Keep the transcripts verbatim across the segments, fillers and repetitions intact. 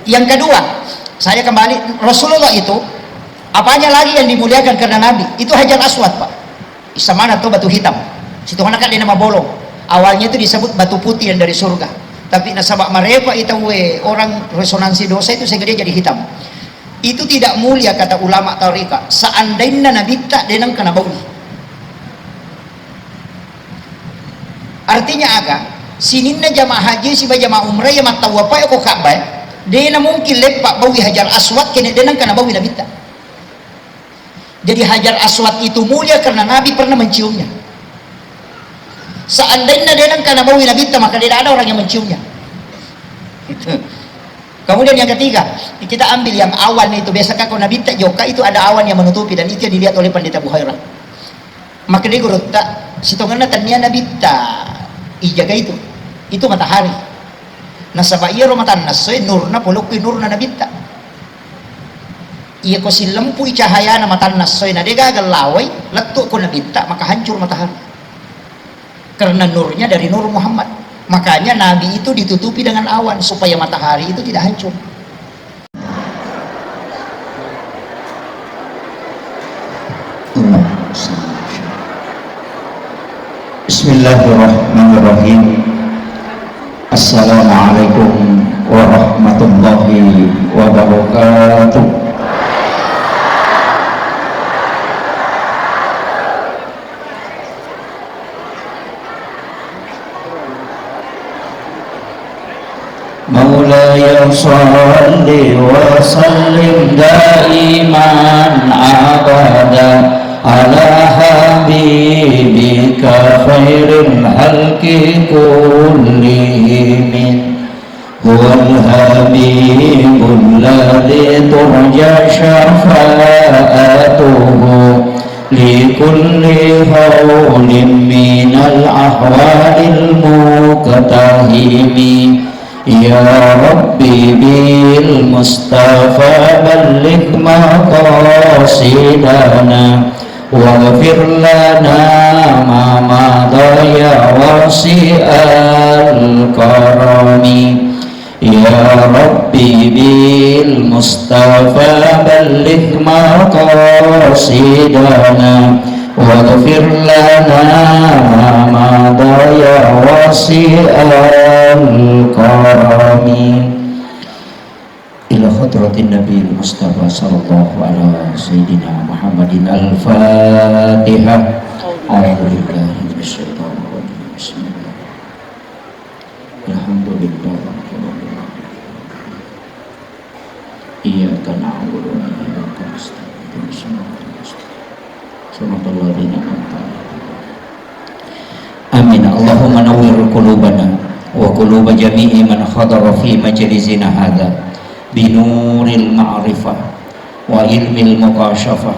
Yang kedua, saya kembali, Rasulullah itu, apanya lagi yang dimuliakan karena Nabi? Itu Hajar Aswad, Pak. Isamana to batu hitam. Sitongenna kan dena mabolong. Awalnya itu disebut batu putih yang dari surga. Tapi nasaba marepa itawe orang resonansi dosa itu sehingga dia jadi hitam. Itu tidak mulia, kata ulama tarikat. Seandainya Nabitta denang kena bauli. Artinya aga? Sininna jamaah haji siba jamaah umrah ya mattawafa ko Ka'bah, dena mungkin leppa bauli Hajar Aswad kene denang kena bauli Nabitta. Jadi Hajar Aswad itu mulia karena Nabi pernah menciumnya. Seandainya denang kena bauli Nabitta, maka tidak ada orang yang menciumnya. Kemudian yang ketiga, kita ambil yang awan itu. Biasa kan kalau Nabitta jokka itu ada awan yang menutupi dan itu yang dilihat oleh Pendeta Buhairah. Makkedai gurutta, sitongenna tennia Nabitta ijaga itu. Itu matahari. Nasaba iyaro matanna essoe nurna polokki nurna Nabitta. Iya ko sillempui cahayana matanna essoe na degaga lawai, lettu ko Nabitta, maka hancur matahari. Karena nurnya dari Nur Muhammad. Makanya Nabi itu ditutupi dengan awan supaya matahari itu tidak hancur. Bismillahirrahmanirrahim. Assalamualaikum warahmatullahi wabarakatuh. مولاي صل وسلم دائما أبدا على حبيبك خير الخلق كلهم. هو الحبيب الذي ترجى شفاعته لكل هول من الأهوال المقتحم. يا رب بالمصطفى بلغ مقاصدنا واغفر لنا ما مضى يا واسع الكرم. يا رب بالمصطفى بلغ مقاصدنا واغفر لنا ما مضى يا واسع الكرم. إلى حضرة النبي المصطفى صلى الله على سيدنا محمد الفاتحة. أعوذ بالله من الشيطان الرجيم. بسم الله. الحمد لله رب العالمين. إياك نعبد وإياك نستعين. صراط الذين أنعمت عليهم. آمين. اللهم نور قلوبنا وقلوب جميع من حضر في مجلسنا هذا بنور المعرفة وعلم المكاشفة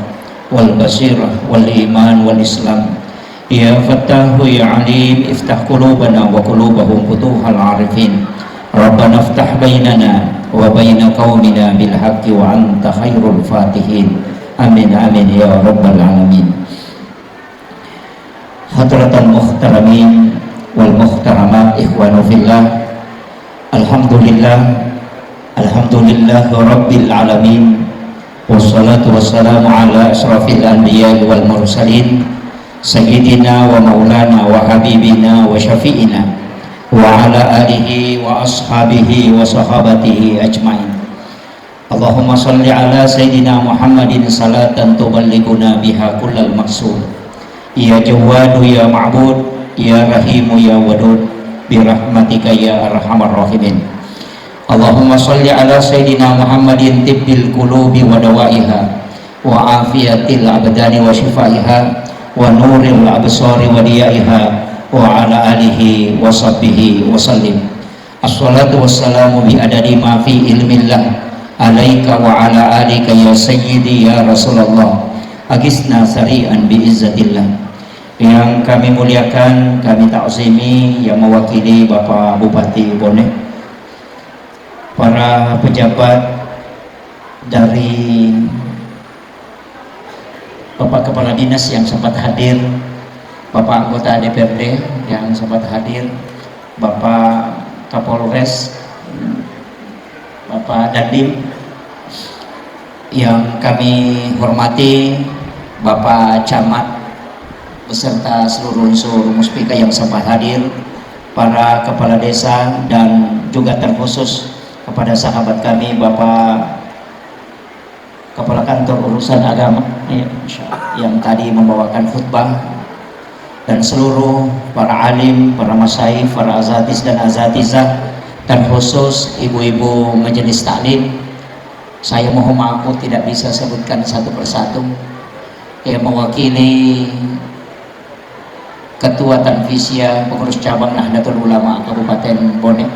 والبصيرة والإيمان والإسلام. يا فتاح يا عليم، افتح قلوبنا وقلوبهم فتوح العارفين. ربنا افتح بيننا وبين قومنا بالحق وأنت خير الفاتحين. آمين، آمين يا رب العالمين. حضرة المحترمين والمحترمات، إخوان في الله، الحمد لله، الحمد لله رب العالمين، والصلاة والسلام على أشرف الأنبياء والمرسلين، سيدنا ومولانا وحبيبنا وشفيعنا، وعلى آله وأصحابه وصحابته أجمعين. اللهم صل على سيدنا محمد صلاة تبلغنا بها كل المقصود. يا جواد يا معبود، يا رحيم يا ودود، برحمتك يا أرحم الراحمين. اللهم صل على سيدنا محمد طب القلوب ودوائها، وعافية الأبدان وشفائها، ونور الأبصار وضيائها، وعلى آله وصحبه وسلم. الصلاة والسلام بعدد ما في علم الله عليك وعلى آلك يا سيدي يا رسول الله. أغثنا سريعا بعزة الله. Yang kami muliakan, kami takzimi, yang mewakili Bapak Bupati Bone, para pejabat dari Bapak Kepala Dinas yang sempat hadir, Bapak Anggota D P R D yang sempat hadir, Bapak Kapolres, Bapak Dandim, yang kami hormati Bapak Camat beserta seluruh unsur Muspika yang sempat hadir, para kepala desa, dan juga terkhusus kepada sahabat kami Bapak Kepala Kantor Urusan Agama, ya, yang tadi membawakan khutbah, dan seluruh para alim, para masyayikh, para azatis dan azatizah, terkhusus ibu-ibu majelis taklim. Saya mohon maaf, aku tidak bisa sebutkan satu persatu. Yang mewakili Ketua Tanfisia Pengurus Cabang Nahdlatul Ulama Kabupaten Bone.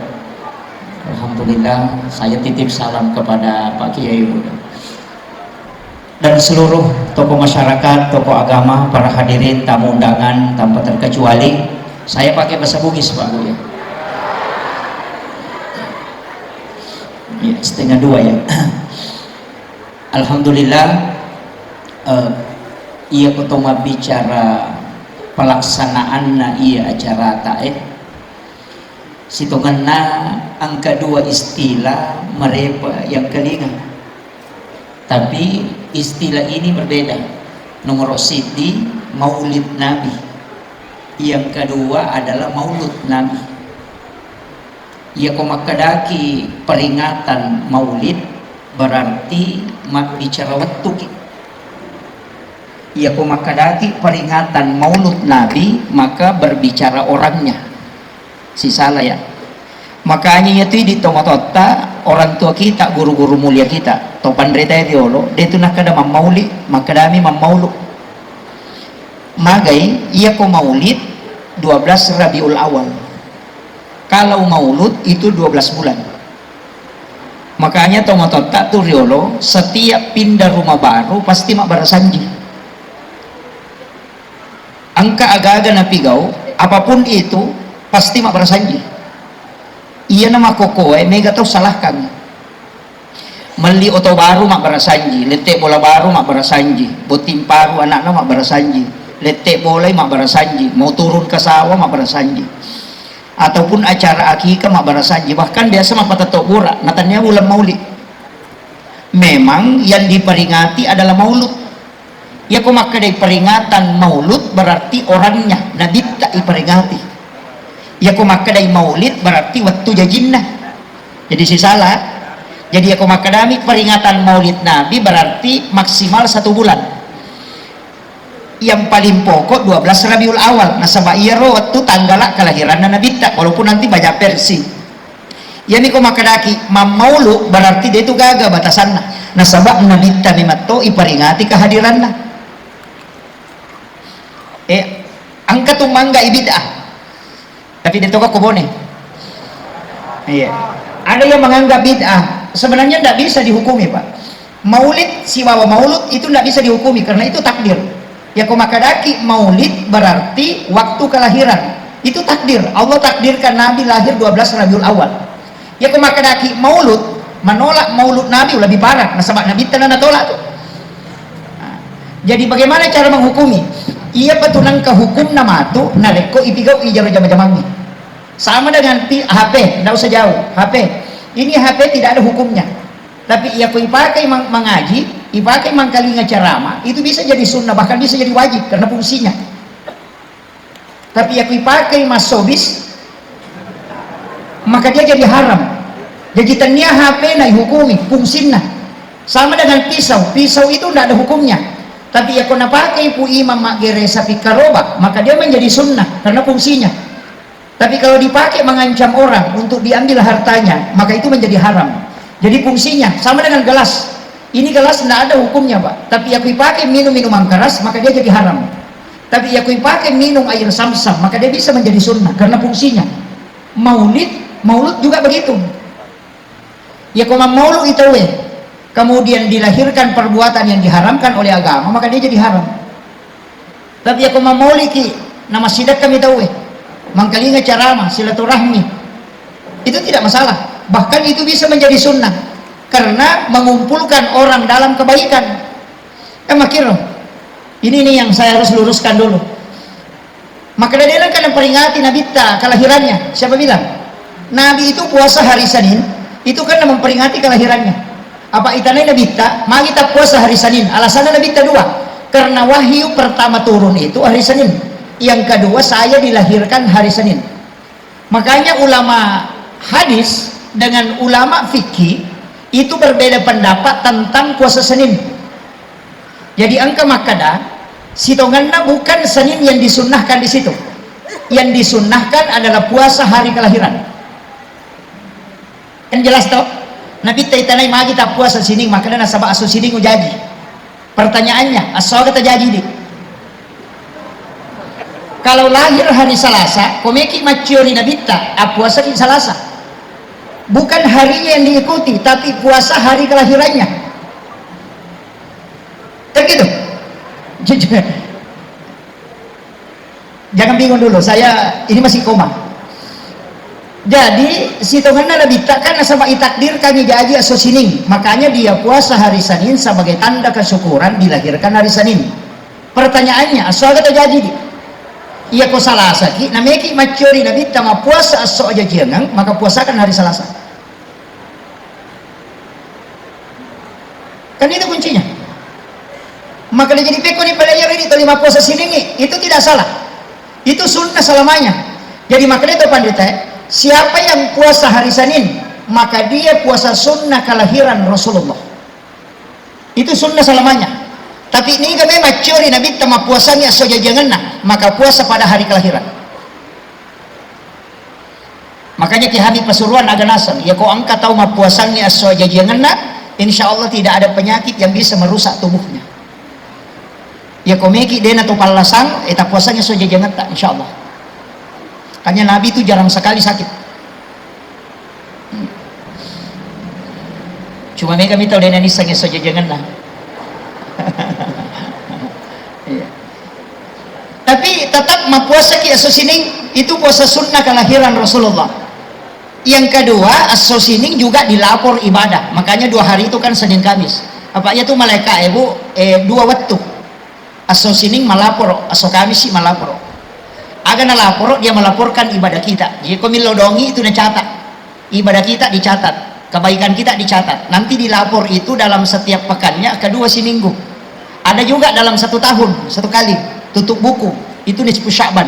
Alhamdulillah, saya titip salam kepada Pak Kiai Muda dan seluruh tokoh masyarakat, tokoh agama, para hadirin, tamu undangan tanpa terkecuali. Saya pakai bahasa Bugis, Pak Bu, ya. Ya, setengah dua, ya. Alhamdulillah, eh, iya ko to mabbicara pelaksanaanna iya acarata, eh, sitongenna engka dua istilah marepa yang kelinga. Tapi istilah ini berbeda. Nomor siji, Maulid Nabi. Yang kedua adalah Maulud Nabi. Iyako makkedaki peringatan Maulid, berarti mabbicara wettuki. Iyako makkedaki peringatan Maulud Nabi, maka berbicara orangnya. Sisala, ya. Makanya iyatu idi tomatoatta, orang tua kita, guru-guru mulia kita, to panritae riolo, de tu nakkeda mammauli, makkedami mammaulu. Magai, iyako Maulid dua belas Rabiul Awal. Kalau Maulud itu dua belas bulan. Makanya tomatoatta tu riolo, setiap pindah rumah baru pasti mabbarasanji. Engka aga-aga napigau, apapun itu, pasti mabbarasanji. Iyana makkokkoe mega tau salahkan. Melli oto baru mabbarasanji, lette bola baru mabbarasanji, botting paru anakna mabbarasanji, lette bolai mabbarasanji, mau turun ke sawah mabbarasanji. Ataupun acara akikah mabbarasanji, bahkan biasa mappatetto bura, natannia bulan Maulid. Memang yang diperingati adalah Maulud. Iyako makkedai peringatan Maulud berarti orangnya, Nabitta iperingati. Iyako makkedai Maulid berarti wettu jajinna. Jadi sisala. Jadi iyako makkedami peringatan Maulid Nabi berarti maksimal satu bulan. Yang paling pokok dua belas Rabiul Awal. Nasaba iyaro wettu tanggala kelahiranna Nabitta, walaupun nanti banyak versi. Iyami ko makkedaki mammaulu berarti de tu gaga batasanna. Nasaba Nabitta memetto iperingati kehadiranna. Eh, engka tu mangga i bid'ah. Tapi de toga ko Bone. Iya. Ada yang menganggap bid'ah. Sebenarnya ndak bisa dihukumi, Pak. Maulid sibawa maulud itu ndak bisa dihukumi karena itu takdir. Iyako makkedaki maulid berarti waktu kelahiran. Itu takdir. Allah takdirkan Nabi lahir dua belas Rabiul Awal. Iyako makkedaki maulud, menolak maulud Nabi lebih parah. Nasaba Nabitta na natolak tu. Nah, jadi bagaimana cara menghukumi? Iyapa tu nengka hukumna matu narekko ipigau ijaro jama-jamangngi. Sama dengan pi-, H P, ndak usah jauh. H P. Ini H P tidak ada hukumnya. Tapi iyako ipakai mang-, mangaji, ipakai mangkalinga ceramah, itu bisa jadi sunnah, bahkan bisa jadi wajib karena fungsinya. Tapi iyako ipakai massobis, maka dia jadi haram. Jadi tennia H P na ihukumi fungsinna. Sama dengan pisau. Pisau itu ndak ada hukumnya. Tapi iyako napakai pu imam maggere sapi karoba, maka dia menjadi sunnah karena fungsinya. Tapi kalau dipakai mengancam orang untuk diambil hartanya, maka itu menjadi haram. Jadi fungsinya sama dengan gelas. Ini gelas ndak ada hukumnya, Pak. Tapi iyako ipakai minum minuman keras, maka dia jadi haram. Tapi iyako ipakai minum air samsam, maka dia bisa menjadi sunnah karena fungsinya. Maulid, maulud juga begitu. Iyako mammaulu i tauwe, kemudian dilahirkan perbuatan yang diharamkan oleh agama, maka dia jadi haram. Tapi iyako mammauliki, namassidekka mi tauwe, mangkalinga ceramah, silaturahmi, itu tidak masalah. Bahkan itu bisa menjadi sunnah karena mengumpulkan orang dalam kebaikan. Kan makkiro. Ini nih yang saya harus luruskan dulu. Maka dia bilang kan memperingati Nabitta kelahirannya. Siapa bilang? Nabi itu puasa hari Senin, Itu kan memperingati kelahirannya. Apa itanai Nabitta, magi tappuasa hari Senin. Alasannya Nabitta dua. Karena wahyu pertama turun itu hari Senin. Yang kedua, saya dilahirkan hari Senin. Makanya ulama hadis dengan ulama fikih itu berbeda pendapat tentang puasa Senin. Jadi engka makkeda, sitongenna bukan Senin yang disunnahkan di situ. Yang disunnahkan adalah puasa hari kelahiran. Kan jelas toh? Nabitta itanai magi tappuasa sining, makkeda nasaba aso sining ujaji. Pertanyaannya, aso aga tajaji di? Kalau lahir hari Selasa, komeki macciori Nabitta, appuasaki Selasa. Bukan harinya yang diikuti, tapi puasa hari kelahirannya. Kan gitu? Jangan bingung dulu, saya ini masih koma. Jadi, sitongenna Nabitta kan nasaba itakdirkan jaji aso sining, makanya dia puasa hari Senin sebagai tanda kesyukuran dilahirkan hari Senin. Pertanyaannya, aso aga tajaji di? Iya ko Selasaki, nameki macciori Nabitta mappuasa aso ajajiangang, maka puasakan hari Selasa. Kan itu kuncinya. Maka jadi pekko ni pada yaro ini tolima puasa siningi, itu tidak salah. Itu sunnah selamanya. Jadi makanya itu pandita, siapa yang puasa hari Senin, maka dia puasa sunnah kelahiran Rasulullah. Itu sunnah selamanya. Tapi niga memang ciori Nabitta mappuasangi aso jajiangenna, maka puasa pada hari kelahiran. Makanya Ki Habib Pasuruan aga naseng, iya ko engka tau mappuasangi aso jajiangenna, insya Allah tidak ada penyakit yang bisa merusak tubuhnya. Iya ko meki dena to pallasang, eh, tappuasangi aso jajiangetta, insya Allah. Makanya Nabi itu jarang sekali sakit. Cuma mega mi tau dena nisseng aso jajiangenna. Iya. Tapi tetap mappuasaki aso sining, itu puasa sunnah kelahiran Rasulullah. Yang kedua, aso sining juga dilapor ibadah. Makanya dua hari itu kan Senin Kamis. Apa iya tu malaika, eh, Bu, eh, dua waktu. Aso sining malaporo, aso Kamis si malaporo. Aga nalaporo, dia melaporkan ibadah kita. Jadi ko millau dongi itu nacatat. Ibadah kita dicatat, kebaikan kita dicatat. Nanti dilapor itu dalam setiap pekannya, kedua si minggu. Ada juga dalam satu tahun, satu kali tutup buku. Itu nisfu Sya'ban.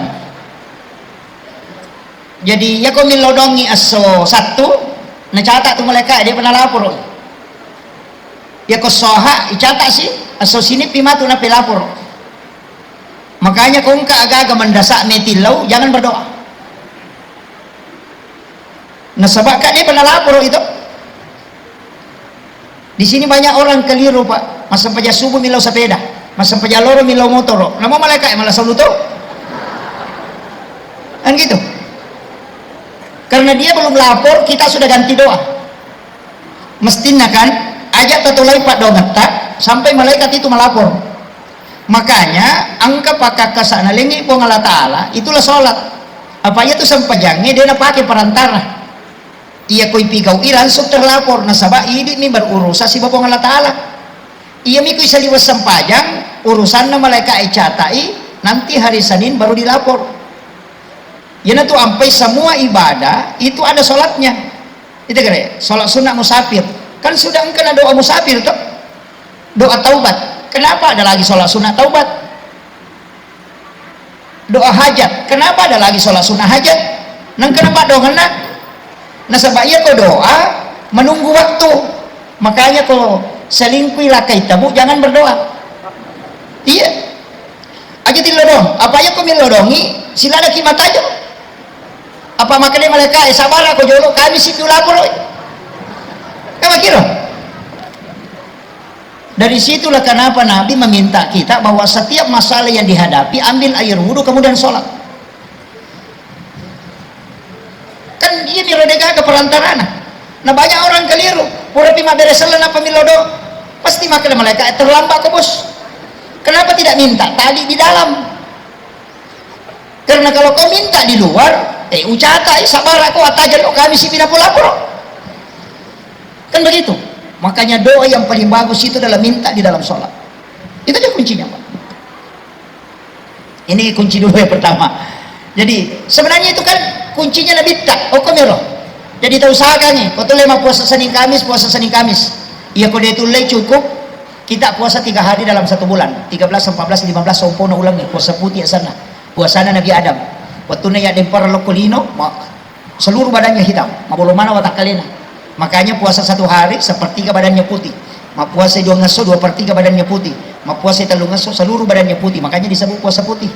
Jadi, iya ko millau dongi aso Sattu, nacatat tu malaika, dia pernah lapor. Iya ko soha, icatat si, aso sinippi matu napelapor. Makanya ko engka aga-aga mendasa metillau, jangan berdoa. Nasaba ka dia pernah lapor itu. Di sini banyak orang keliru, Pak. Massempajang subuh millau sepeda, massempajang loro millau motoro. Namo malaika malah selalu tu. Kan gitu. Karena dia belum lapor, kita sudah ganti doa. Mestinna kan, aja tatolai paddoangetta sampai malaikat itu melapor. Makanya engka pakkakkasana lengngi Puang Allah Ta'ala, itulah sholat. Apa iya tu sempajangnge dia napake perantara. Iya ko ipigau'i langsung terlapor, nasaba idi mi berurusan siba Puang Allah Ta'ala. Iya mi ku isaliweng sempajang, urusanna malaika icatai, nanti hari Senin baru dilapor. Iyanatu ampai semua ibadah itu ada sholatnya. Itu kira sholat sunnah musafir. Kan sudah engkana doa musafir tuh. Doa taubat. Kenapa ada lagi sholat sunnah taubat? Doa hajat. Kenapa ada lagi sholat sunnah hajat? Nang kenapa doangenna? Nasaba iya ko doa menunggu waktu. Makanya ko selingkuh lakai tabu jangan berdoa. Iya. Aja tilodong, apa iya ko milodongi, siladaki matajo. Apa makanya malaikat, eh, sabar ko jolo, kami situ lapor. Kan kira. Dari situlah kenapa Nabi meminta kita bahwa setiap masalah yang dihadapi, ambil air wudhu kemudian sholat. Kan iya mi rodegaga perantarana. Nah, banyak orang keliru. Pura pi mabbere selleng apa milodong. Pasti makkeda malaikat, "Eh, terlambat ko, Bos." Kenapa tidak minta tadi di dalam? Karena kalau kau minta di luar, eh, ucata, eh, sabar aku, ataja lo kami si pinapo lapor. Kan begitu. Makanya doa yang paling bagus itu adalah minta di dalam sholat. Itu dia kuncinya, Pak. Ini kunci dulu yang pertama. Jadi, sebenarnya itu kan kuncinya Nabitta, okko miro. Jadi tausahakangngi, ko tulle mappuasa Senin Kamis, puasa Senin Kamis. Iya ko de tulle cukup, kita puasa tiga hari dalam satu bulan, tiga belas, empat belas, lima belas, sompona ulengnge, puasa putih asenna. Puasana Nabi Adam. Wettunna yaddempereng lokko lino, ma-, seluruh badannya hitam, mabolo maneng watakkalena. Makanya puasa satu hari, sepertiga badannya putih. Mappuasa dua ngesso, dua per tiga badannya putih. Mappuasa tellungngesso, seluruh badannya putih. Makanya disebut puasa putih.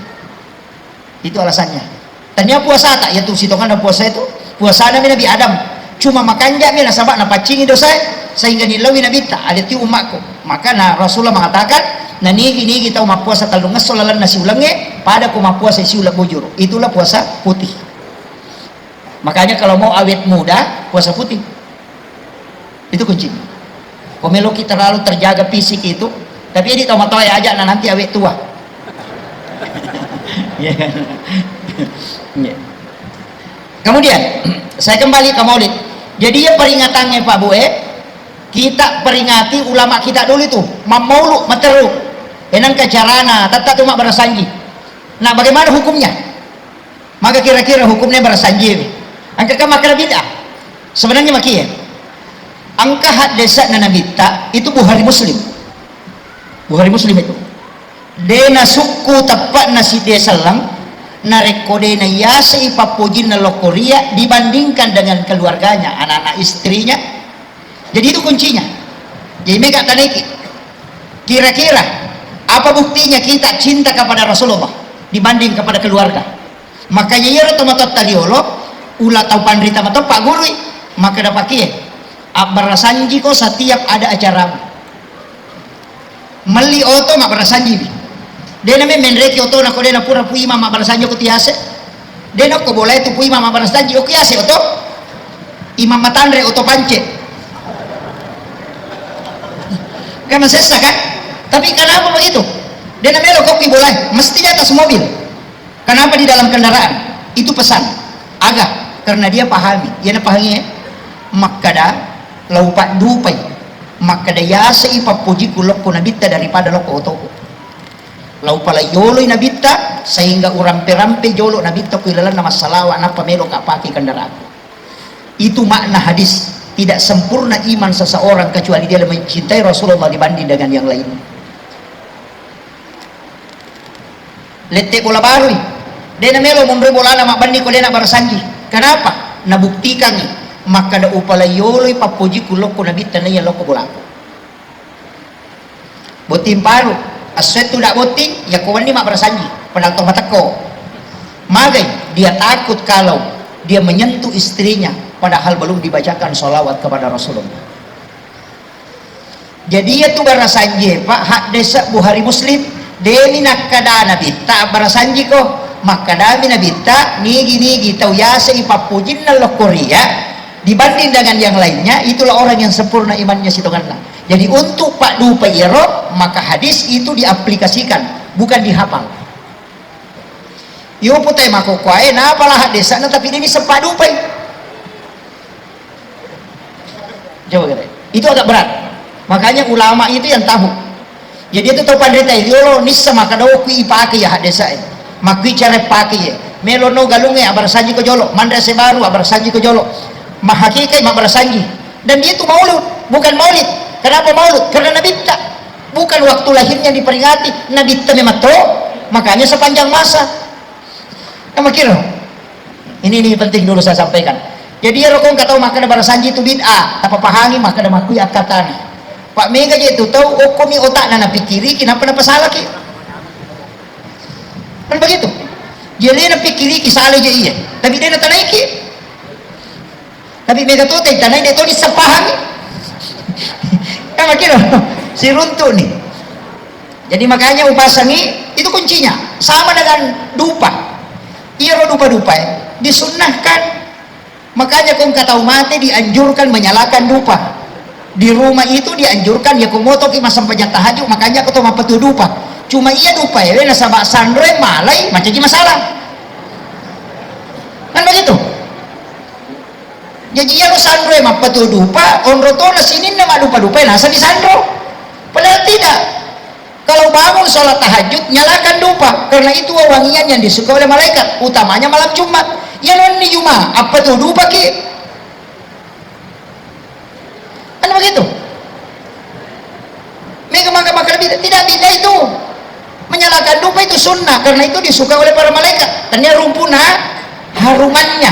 Itu alasannya. Tania puasata, yaitu sitonganna puasa itu, puasana mi Nabi Adam. Cuma makanja mi nasaba napaccingi dosae, sehingga nilauwi Nabitta, ada tiu ummakku. Maka na Rasulullah mengatakan, nanigi-nigi tau mappuasa tellungngesso lalenna siulengnge, pada ko mappuasa siuleng bujuru. Itulah puasa putih. Makanya kalau mau awet muda, puasa putih. Itu kuncinya. Ko meloki terlalu terjaga fisik itu, tapi ini tau matoa aja, nah, nanti awet tua. Iya kan? Iya. Kemudian, saya kembali ke Maulid. Jadi ya peringatannya Pak Bu, eh, kita peringati ulama kita dulu itu, mammaulu, materu. Enang ke carana, tetap tu mabbarasanji. Nah, bagaimana hukumnya? Maka kira-kira hukumnya barasanjiwi. Engka kan makkeda bid'ah. Sebenarnya makie. Engka haddese'na Nabitta itu Bukhari Muslim. Bukhari Muslim itu. De nasukku teppe'na sidde selleng, narekko de naiyasei pappojinna lokkoria dibandingkan dengan keluarganya, anak-anak istrinya. Jadi itu kuncinya. Jadi mega taneki. Kira-kira apa buktinya kita cinta kepada Rasulullah dibanding kepada keluarga? Makanya iyaro tomatoatta riolo, ula tau panrita mato paggurui, makkeda pakie, abbarasanjiko setiap ada acaramu. Melli oto mabbarasanjiwi. De name menreki otona ko de napura pu imang mabbarasanji ko tiase. De nokko bolae tu pu imang mabbarasanji, okko yase oto. Imang matanre oto pance. Kan masessa kan? Tapi kenapa begitu? De namelo kokki bolae, mesti di atas mobil. Kenapa di dalam kendaraan? Itu pesan. Aga? Karena dia pahami. Iya napahami, eh? Makkada, lau paddupai. Makkada yasei pappojiku lokko Nabitta daripada lokko otoku. Lau palaiyoloi Nabitta, sehingga urampe-rampe jolo Nabitta ku ilalenna massalawa, nappa meloka pake kendaraanku. Itu makna hadis, tidak sempurna iman seseorang kecuali dia mencintai Rasulullah dibanding dengan yang lainnya. Lette bola barui. De namelo monroi bolana mabbanni ko de nabbarasanji. Kenapa? Nabuktikangi. Makkada upalaiyoloi pappojiku lokko Nabitta naiya lokko bolaku. Botting paru. Assuettu dak botting, yakko wenni mabbarasanji. Padahal to matekko. Magai, dia takut kalau dia menyentuh istrinya, padahal belum dibacakan sholawat kepada Rasulullah. Jadi iyatu barasanjie, Pak, haddese Bukhari Muslim, demi nakkada Nabitta abbarasanjiko, makkadami Nabitta, nigi-nigi tau yasei pappojinna lokkoria dibanding dengan yang lainnya, itulah orang yang sempurna imannya sitonganna. Jadi untuk paddupai iyaro, maka hadis itu diaplikasikan, bukan dihafal. Iyo putai makokkoe, napalah haddesana tapi deni seppa dupai. Coba kita. Itu agak berat. Makanya ulama itu yang tahu. Jadi itu tau panrita riolo nissa makkada, oh, kui ipake ya haddesae. Makkui cara pake ya. Melo no galunge abbarasanji ko jolo, manre ase baru abbarasanji ko jolo. Mahakikai mabbarasanji. Dan dia itu maulud, bukan maulid. Kenapa maulud? Karena Nabitta. Bukan waktu lahirnya diperingati, Nabitta memang to. Makanya sepanjang masa. Kan makkiro. Ini, ini penting dulu saya sampaikan. Jadi, iyaro ko engka tau makkeda barasanji itu bid'ah, tapapahangi makkeda makkui akkatana. Pak, mega je tu tau, okkomi otakna napikkiriki, nappa napasalaki. Kan begitu. Jadi, napikkiriki, salah je iya. Tapi de natanaiki. Tapi mega to taitanai de to dissappahangi. Kan makkiro, siruntu ni. Jadi makanya upasangi itu kuncinya. Sama dengan dupa. Iyaro dupa-dupa, eh, disunnahkan. Makanya ko engka tau mate dianjurkan menyalakan dupa. Di rumah itu dianjurkan, ya ko motoki massempajang tahajud, makanya ko to mappetu dupa. Cuma iya dupa, eh, nasaba sanroe malai, macaji masalah. Kan begitu? Jaji iyaro sanroe mappetu dupa, onro tona sininna maddupa-dupae naseng disanro. Padahal tidak. Kalau bangun sholat tahajud, nyalakan dupa, karena itu wewangian yang disukai oleh malaikat, utamanya malam Jumat. Iyaro wenni Jumat, appetu dupaki. Kan begitu? Mega maka maka bid'ah, tidak bid'ah itu. Menyalakan dupa itu sunnah, karena itu disukai oleh para malaikat. Tania rumpuna harumannya.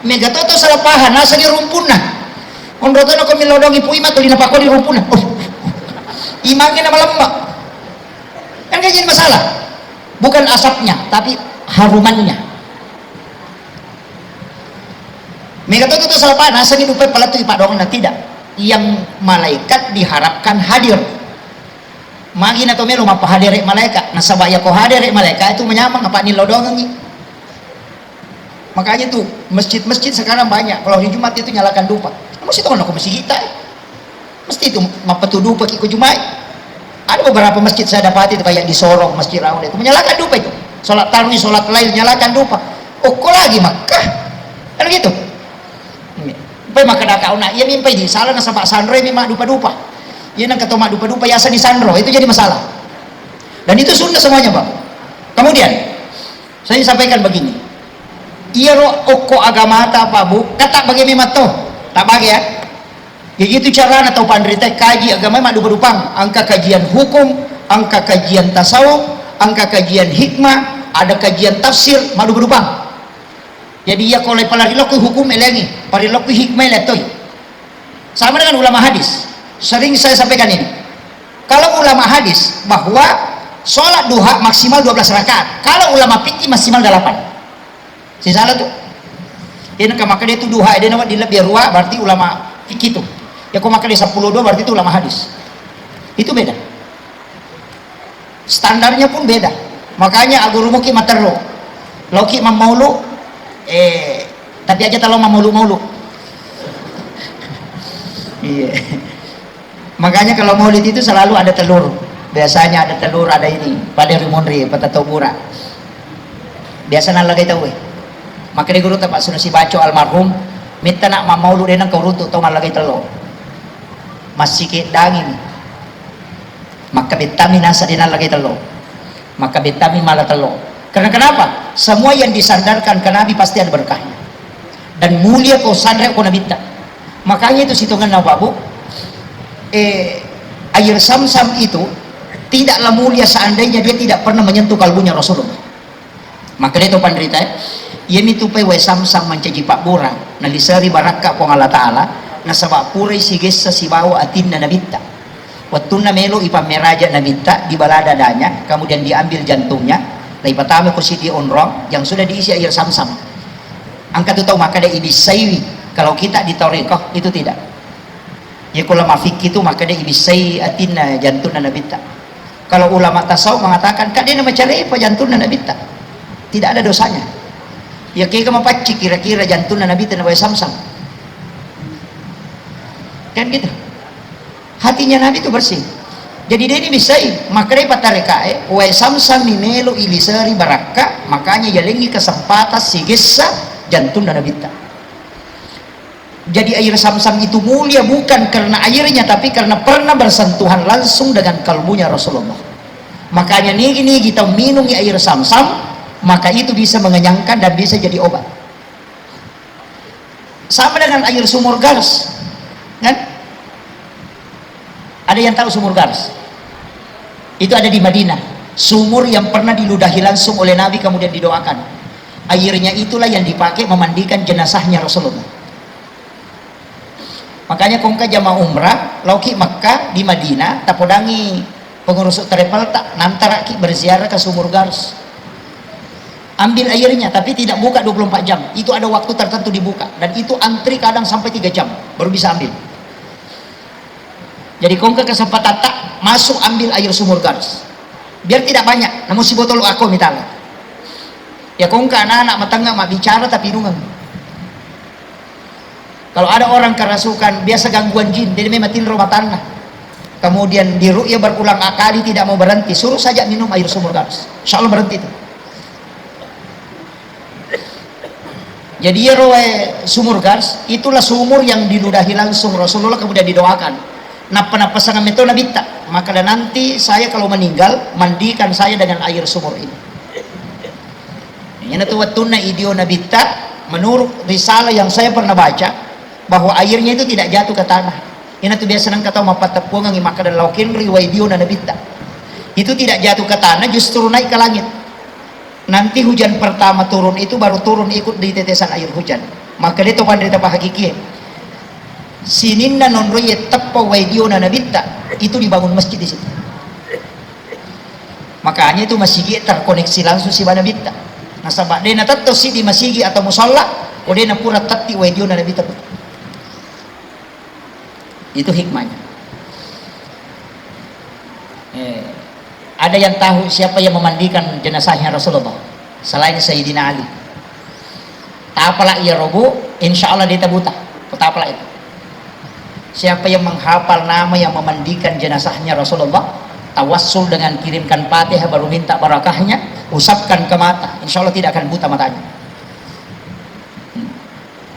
Mega toto salah paham, nasanya rumpuna. Onro tono ko milodongi pui ma tuli napakoni rumpuna. Oh. Imangnya nama lembak. Kan gak jadi masalah. Bukan asapnya, tapi harumannya. Mega toto salah paham, nasanya dupa palettu ipadongna, tidak. Yang malaikat diharapkan hadir. Magi na to melo mappahadere malaikat, nasaba yako hadere malaikat itu menyamang apa nilodongengi. Makanya tuh masjid-masjid sekarang banyak, kalau hari Jumat itu nyalakan dupa. Mesti tahu aku masjid kita, eh. Mesti itu mappatudupa ki ko Jumat. Ada beberapa masjid saya dapati itu kayak di Sorong, Masjid Rawa itu menyalakan dupa itu. Sholat tarawih, sholat lail nyalakan dupa. Okko lagi Makkah. Kan gitu. Pai makkeda kauna, iya mimpai di sala nasaba sanroi mi maddupa-dupa. Iya nang keto maddupa-dupa yasa di sanro, itu jadi masalah. Dan itu sunnah semuanya, Pak. Kemudian, saya sampaikan begini. Iya ro okko agamata, Pak Bu, kata bagi memang toh. Tak bagi ya. Jadi itu carana tau panrita kaji agama maddupa-dupang, angka kajian hukum, angka kajian tasawuf, angka kajian hikmah, ada kajian tafsir, maddupa-dupang. Jadi iya ko lai palarilokku hukum elengi, parilokku hikmah elettoi. Sama dengan ulama hadis. Sering saya sampaikan ini. Kalau ulama hadis bahwa sholat duha maksimal dua belas rakaat. Kalau ulama fikih maksimal delapan. Sisala tuh. Ini ke maka dia tuh duha, dia nama di lebih rua berarti ulama fikih tuh. Ya kok maka dia sepuluh dua berarti itu ulama hadis. Itu beda. Standarnya pun beda. Makanya agurumuki materru. Loki mammaulu, eh, tapi aja talo mammaulu-maulu. Iya. Makanya kalau maulid itu selalu ada telur. Biasanya ada telur, ada ini. Pada rimunri, pada tobura. Biasa nallagai tau, eh. Maka di guru tempat sudah si baco almarhum, minta nak mammaulu denang kau runtuk tau mallagai telur. Masih ke dangin. Maka bettami nasa di nallagai tello. Maka bettami mala tello. Karena kenapa? Semua yang disandarkan ke Nabi pasti ada berkahnya. Dan mulia ko sanre ko Nabitta. Makanya itu sitonganna, Bapak Bu, eh, air Sam-Sam itu tidaklah mulia seandainya dia tidak pernah menyentuh kalbunya Rasulullah. Makkedai to panrita, eh, iyamitu pai wae Sam-Sam mancaji pabbura, naliseri barakka Puang Allah Ta'ala, nasaba purai sigessa sibawa atinna Nabitta. Wettunna melo ipammeraja Nabitta di bala dadanya, kemudian diambil jantungnya, naipatama ko siddi onrong yang sudah diisi air Sam-Sam. Engka tu tau makkeda ibissaiwi, kalau kita di tarekat itu tidak. Iya ko ulama fikih tu makkeda ibissai atinna jantunna Nabitta. Kalau ulama tasawuf mengatakan, "Kak, dia macarepa jantunna Nabitta." Tidak ada dosanya. Ya kega mapacci kira-kira jantunna Nabitta na wae Sam-Sam. Kan gitu. Hatinya Nabi itu bersih. Jadi dia ini bisa, makanya patarekae, wae Sam-Sam ni melo iliseri barakka, makanya yalengi kesempatan sigessa jantunna Nabitta. Jadi air Sam-Sam itu mulia bukan karena airnya, tapi karena pernah bersentuhan langsung dengan kalbunya Rasulullah. Makanya nigi-nigi tau minumi air Sam-Sam, maka itu bisa mengenyangkan dan bisa jadi obat. Sama dengan air sumur Gars, kan? Ada yang tahu sumur Gars? Itu ada di Madinah. Sumur yang pernah diludahi langsung oleh Nabi kemudian didoakan. Airnya itulah yang dipakai memandikan jenazahnya Rasulullah. Makanya ko engka jamaah umrah, laoki Makkah di Madinah, tapodangi pengurus travel ta, nantaraki berziarah ke sumur Gars. Ambil airnya, tapi tidak buka dua puluh empat jam. Itu ada waktu tertentu dibuka. Dan itu antri kadang sampai tiga jam, baru bisa ambil. Jadi ko engka kesempatan ta, masuk ambil air sumur Gars. Biar tidak banyak, namun si botol ako misalnya. Ya ko engka anak-anak matengnga mabbicara tapi inungeng. Kalau ada orang kerasukan, biasa gangguan jin, jadi memang tinro matanna. Kemudian diruqyah berulang kali tidak mau berhenti, suruh saja minum air sumur Gars. Insya Allah berhenti itu. Jadi iyaro wae sumur Gars, itulah sumur yang diludahi langsung Rasulullah kemudian didoakan. Nappa-nappa sangameto Nabitta, maka nanti saya kalau meninggal, mandikan saya dengan air sumur ini. Iyanatu wettunna idio Nabitta, menurut risalah yang saya pernah baca, bahwa airnya itu tidak jatuh ke tanah. Iyanatu biasa nengka tau mappatteppuangengngi makkeda, "Lao kenroi wae diona Nabitta." Itu tidak jatuh ke tanah, justru naik ke langit. Nanti hujan pertama turun itu baru turun ikut di tetesan air hujan. Maka de to panrita pahakikie. Sininna nonroie teppa wae diona Nabitta, itu dibangun masjid di situ. Makanya itu masigi terkoneksi langsung siba Nabitta. Nasaba de natetto si di masigi atau musalla, ko de napura tetti wae diona Nabitta. Itu hikmahnya. Eh, ada yang tahu siapa yang memandikan jenazahnya Rasulullah selain Sayyidina Ali? Tapala iya robu, insya Allah dia tabuta. Tapala itu. Siapa yang menghafal nama yang memandikan jenazahnya Rasulullah, tawassul dengan kirimkan Fatihah, baru minta barakahnya, usapkan ke mata, insya Allah tidak akan buta matanya.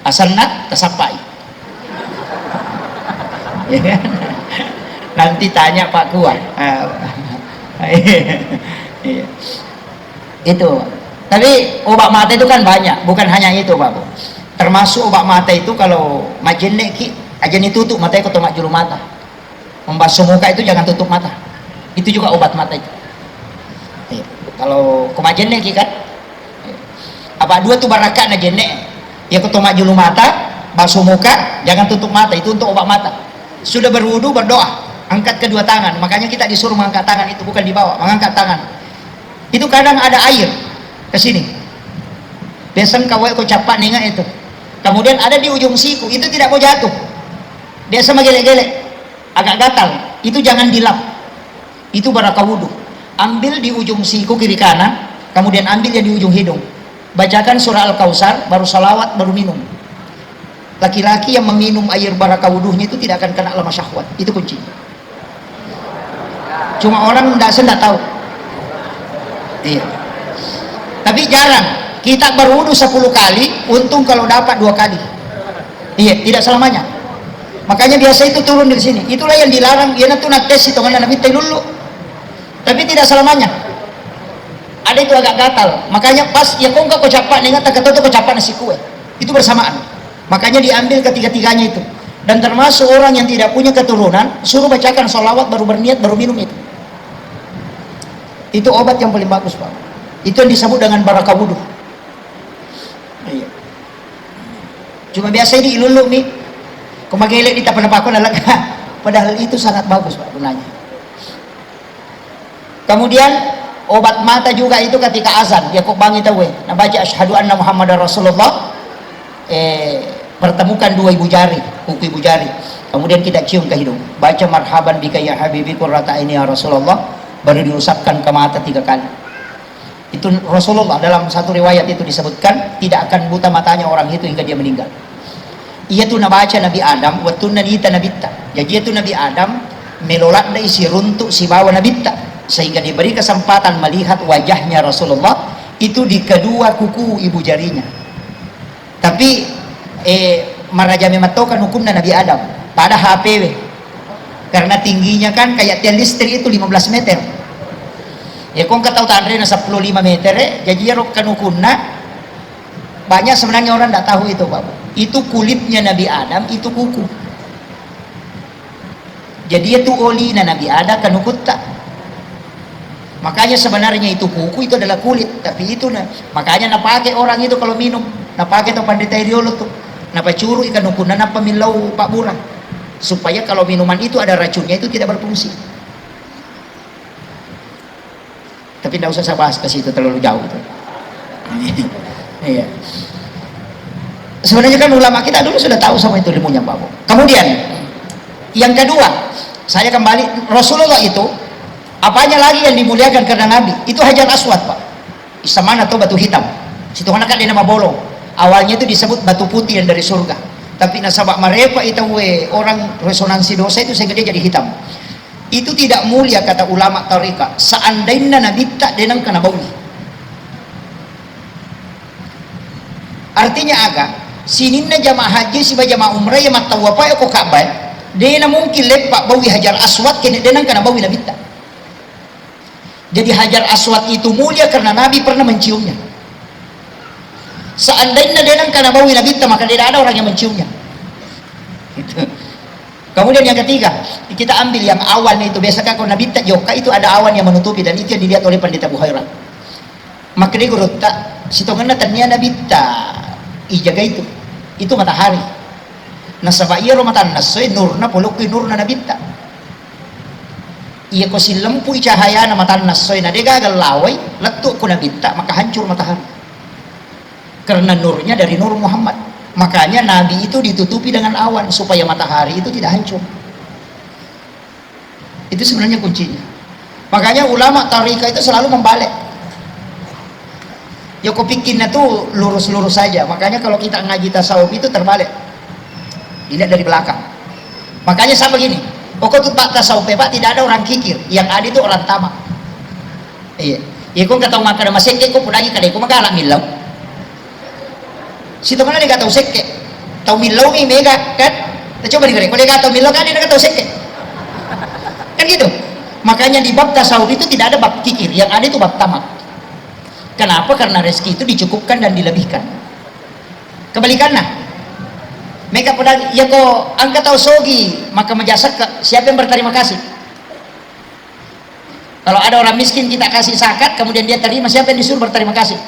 Asanna tasappai. Nanti tanya Pak Kua. Ah, iya. Itu. Tapi obat mata itu kan banyak, bukan hanya itu, Pak Bu. Termasuk obat mata itu kalau majenne ki, aja ni tutup mata ko to majulu mata. Membaso muka itu jangan tutup mata. Itu juga obat mata itu. Iya. Kalau ko majenne ki kan, apa dua tu barakka na jenne. Ya ko to majulu mata, baso muka, jangan tutup mata. Itu untuk obat mata. Sudah berwudu, berdoa, angkat kedua tangan. Makanya kita disuruh mengangkat tangan itu, bukan di bawah, mengangkat tangan. Itu kadang ada air ke sini. Biasanya kawai ko cappa ninga itu. Kemudian ada di ujung siku, itu tidak mau jatuh. Biasa magelek-gelek. Agak gatal, itu jangan dilap. Itu baraka wudu. Ambil di ujung siku kiri kanan, kemudian ambil yang di ujung hidung. Bacakan surah Al-Kautsar, baru salawat, baru minum. Laki-laki yang meminum air baraka wudunya itu tidak akan kena lemah syahwat. Itu kuncinya. Cuma orang ndak, saya ndak tahu. Iya. Tapi jarang. Kita berwudu sepuluh kali, untung kalau dapat dua kali. Iya, tidak selamanya. Makanya biasa itu turun di sini. Itulah yang dilarang. Iyanatu nates itu mana Nabi telulu. Tapi tidak selamanya. Ada itu agak gatal. Makanya pas ya kongka ko cappa, ingat kata tu ko cappa nasi kue. Itu bersamaan. Makanya diambil ketiga-tiganya itu. Dan termasuk orang yang tidak punya keturunan, suruh bacakan salawat, baru berniat, baru minum itu. Itu obat yang paling bagus, Pak. Itu yang disebut dengan baraka wudu. Iya. Cuma biasa ini ilulu mi, ko magele di tapan apa ko lalaka. Padahal itu sangat bagus, Pak, gunanya. Kemudian obat mata juga itu ketika azan, ya ko bangi tauwe, nabaca asyhadu anna Muhammadar Rasulullah, eh, pertemukan dua ibu jari, kuku ibu jari. Kemudian kita cium ke hidung. Baca marhaban bika ya habibi qurrata aini ya Rasulullah, baru diusapkan ke mata tiga kali. Itu Rasulullah dalam satu riwayat itu disebutkan tidak akan buta matanya orang itu hingga dia meninggal. Iyatu nabaca Nabi Adam, wettunna nita Nabitta. Jaji iyatu Nabi Adam, melo laddai siruntuk sibawa Nabitta. Sehingga diberi kesempatan melihat wajahnya Rasulullah itu di kedua kuku ibu jarinya. Tapi, eh, maraja memang to kanukunna Nabi Adam. Pada H P W. Karena tingginya kan kayak tiang listrik itu lima belas meter. Ya, kong katau tanrena sepuluh lima meter, eh. Jadi, ya, kanukunna banyak sebenarnya orang ndak tahu itu, Pak. Itu kulitnya Nabi Adam, itu kuku. Jadi, itu olina Nabi Adam kanukutta. Makanya sebenarnya itu kuku itu adalah kulit, tapi itu na-, makanya napake orang itu kalau minum, napake to pandita riolo tu, napacuru ikan ukunna, nappa millau pabbura, supaya kalau minuman itu ada racunnya itu tidak berfungsi. Tapi ndak usah saya bahas ke situ, terlalu jauh itu. Iya. Sebenarnya kan ulama kita dulu sudah tahu sama itu ilmunya, Pak Bu. Kemudian, yang kedua, saya kembali, Rasulullah itu, apanya lagi yang dimuliakan karena Nabi? Itu Hajar Aswad, Pak. Isamana atau batu hitam. Situ mana kan dia nama bolong. Awalnya itu disebut batu putih yang dari surga. Tapi nasaba marepa itu we orang resonansi dosa itu sehingga dia jadi hitam. Itu tidak mulia, kata ulama tarekat. Seandainya Nabitta denang kena bawi. Artinya aga? Sininna jamaah haji siba jamaah umrah ya mattawafa ya ko Ka'bah, dena mungkin leppa bawi Hajar Aswad kene denang kena bawi Nabitta. Jadi Hajar Aswad itu mulia karena Nabi pernah menciumnya. Seandainya denang kena bawi Nabitta, maka tidak ada orang yang menciumnya. Gitu. Kemudian yang ketiga, kita ambil yang awan itu. Biasa kan kalau nabitta jokka itu ada awan yang menutupi, dan itu yang dilihat oleh Pendeta Buhaira. Makkeda gurutta, sitongenna tennia nabitta ijaga itu. Itu matahari. Nasaba iyaro matanna essoe nurna polokki nurna nabitta. Iyako sillempui cahayana matanna essoe na degaga lawai, lettu ko nabitta, maka hancur matahari. Karena nurnya dari Nur Muhammad. Makanya Nabi itu ditutupi dengan awan supaya matahari itu tidak hancur. Itu sebenarnya kuncinya. Makanya ulama tarika itu selalu membalik. Ya, ko pikirnya tuh lurus-lurus saja. Makanya kalau kita ngaji tasawuf itu terbalik. Dilihat dari belakang. Makanya saya begini, pokok tuh Pak tasawuf, Pak, tidak ada orang kikir. Yang ada itu orang tamak. Iya. Iya, ko engka tau makkeda masekke, ko pudangi kada ko magala millau. Sitongenna dega tau sekke. Tau millau mi mega, kan? Nah, coba dengerin, ko dega tau millau kan dega tau sekke. Kan gitu. Makanya di bab tasawuf itu tidak ada bab kikir, yang ada itu bab tamak. Kenapa? Karena rezeki itu dicukupkan dan dilebihkan. Kebalikannya, mega pudangi, iya ko engka tau sogi, maka maja sekka, siapa yang berterima kasih? Kalau ada orang miskin kita kasih zakat, kemudian dia terima, siapa yang disuruh berterima kasih?